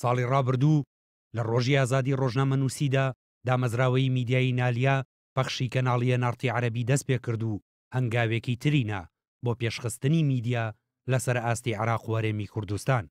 ساڵی ڕابردوو لە ڕۆژی ئازادی ڕۆژنامەنووسیدا، دامەزراوەی میدیایی نالیا پەخشی کەناڵی ئێن ئاڕ تی عەرەبی دەستپێکرد و هەنگاوێکی تری نا بۆ پێشخستنی میدیا لەسەر ئاستی عێراق و هەرێمی کوردستان.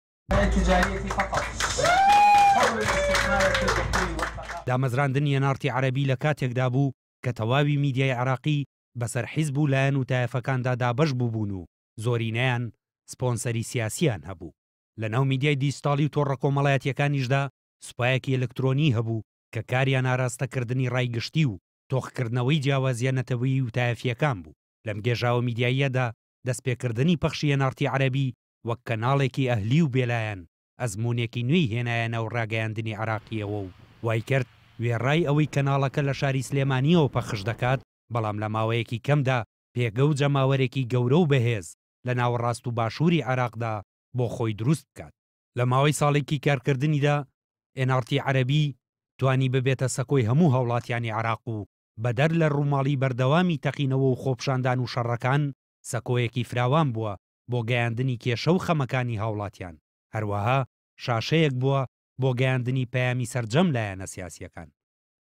دامەزراندنی ئێن ئاڕ تی عەرەبی لە کاتێکدا بوو کە تەواوی میدیای عێراقی بەسەر حیزب و لایەن و تایەفەکاندا دابەش بووبوون و زۆرینەیان سپۆنسەری سیاسییان هەبوو. لەناو میدیای دیجتاڵی و تۆڕە کۆمەڵایەتییەکانیشدا سوپایەکی ئەلکترۆنی هەبوو کە کاریان ئاراستەکردنی ڕای گشتی و تۆخکردنەوەی جیاوازییە نەتەوەیی و تایەفییەکان بوو. لەم گێژاوە میدیاییەدا دەستپێکردنی پەخشی ئێن ئاڕ تی عەرەبی وەک کەناڵێکی ئەهلی و بێلایەن ئەزموونێکی نوێی هێنایە ناو ڕاگەیاندنی عێراقییەوە و وایکرد وێڕای ئەوەی کەناڵەکە لە شاری سلێمانییەوە پەخش دەکات بەڵام لە ماوەیەکی کەمدا پێگە و جەماوەرێکی گەورە و بەهێز لە ناوەڕاست و باشووری عێراقدا بۆ خۆی دروست بکات. لە ماوەی ساڵێکی کارکردنیدا ئێن ئاڕ تی عەرەبی توانی ببێتە سەکۆی هەموو هاوڵاتیانی عێراق و بەدەر لە ڕووماڵی بەردەوامی تەقینەوە و خۆپشاندان و شەڕەکان سەکۆیەکی فراوان بووە بۆ گەیاندنی کێشە و خەمەکانی هاوڵاتیان، هەروەها شاشەیەک بووە بۆ گەیاندنی پەیامی سەرجەم لایەنە سیاسییەکان.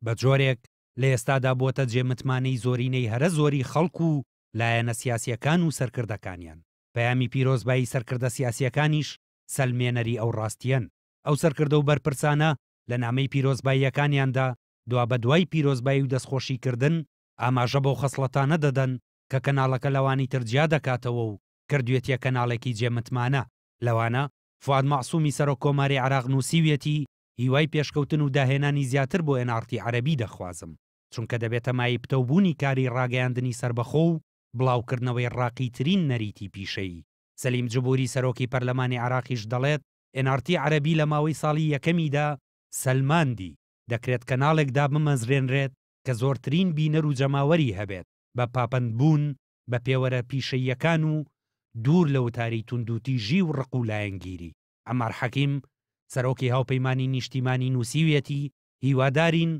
بە جۆرێک لە ئێستادا بووەتە جێ متمانەی زۆرینەی هەرە زۆری خەڵک و لایەنە سیاسییەکان و سەرکردەکانیان. پەیامی پیرۆزبایی سەرکردە سیاسییەکانیش سەلمێنەری ئەو ڕاستییەن. ئەو سەرکردە و بەرپرسانە لە نامەی پیرۆزباییەکانیاندا دوابەدوای پیرۆزبایی و دەستخۆشیکردن ئاماژە بەو خەسڵەتانە دەدەن کە کەناڵەکە لەوانی تر جیا دەکاتەوە و کردوێتیە کەناڵێکی جێ متمانە. لەوانە فواد مەعسومی سەرۆک کۆماری عێراق نووسیویەتی، هیوای پێشکەوتن و داهێنانی زیاتر بۆ ئێن ئاڕ تی عەرەبی دەخوازم، چونکە دەبێتە مایەی پتەوبوونی کاری ڕاگەیاندنی سەربەخۆ و بڵاوکردنەوەی ڕاقیترین نەریتی پیشەیی. سەلیم جبوری سەرۆکی پەرلەمانی عێراقیش دەڵێت، ئێن ئاڕ تی عەرەبی لە ماوەی ساڵی یەکەمیدا سەلماندی، دەکرێت کەناڵێک دابمەزرێنرێت کە زۆرترین بینەر و جەماوەری هەبێت، بە پابەندبوون بە پێوەرە پیشەییەکان و دوور لە وتاری توندوتیژی و ڕق و لایەنگیری. عەمار حەکیم، سەرۆکی هاوپەیمانی نیشتیمانی نووسیویەتی، هیوادارین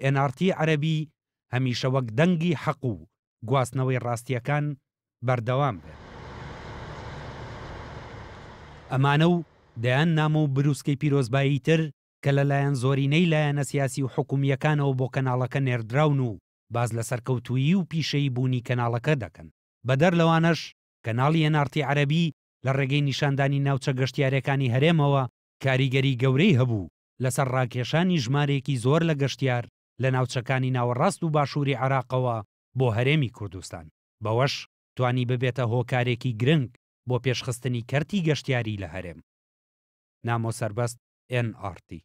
ئێن ئاڕ تی عەرەبی هەمیشە وەک دەنگی حەق و گواستنەوەی ڕاستییەکان بەردەوام بێت. ئەمانە و دەیان نامە و بروسکەی پیرۆزبایی تر کە لەلایەن زۆرینەی لایەنە سیاسی و حکومییەکانەوە بۆ کەناڵەکە نێردراون و باس لە سەرکەوتوویی و پیشەیی بوونی کەناڵەکە دەکەن. بەدەر لەوانەش کەناڵی ئێن ئاڕ تی عەرەبی لە ڕێگەی نیشاندانی ناوچە گەشتیارەکانی هەرێمەوە کاریگەری گەورەی هەبوو لەسەر ڕاکێشانی ژمارەیەکی زۆر لە گەشتیار لە ناوچەکانی ناوەڕاست و باشووری عێراقەوە بۆ هەرێمی کوردستان، بەوەش توانی ببێتە هۆکارێکی گرنگ بۆ پێشخستنی کەرتی گەشتیاری لە هەرێم. نامۆ سەربەست، ئێن ئاڕ تی.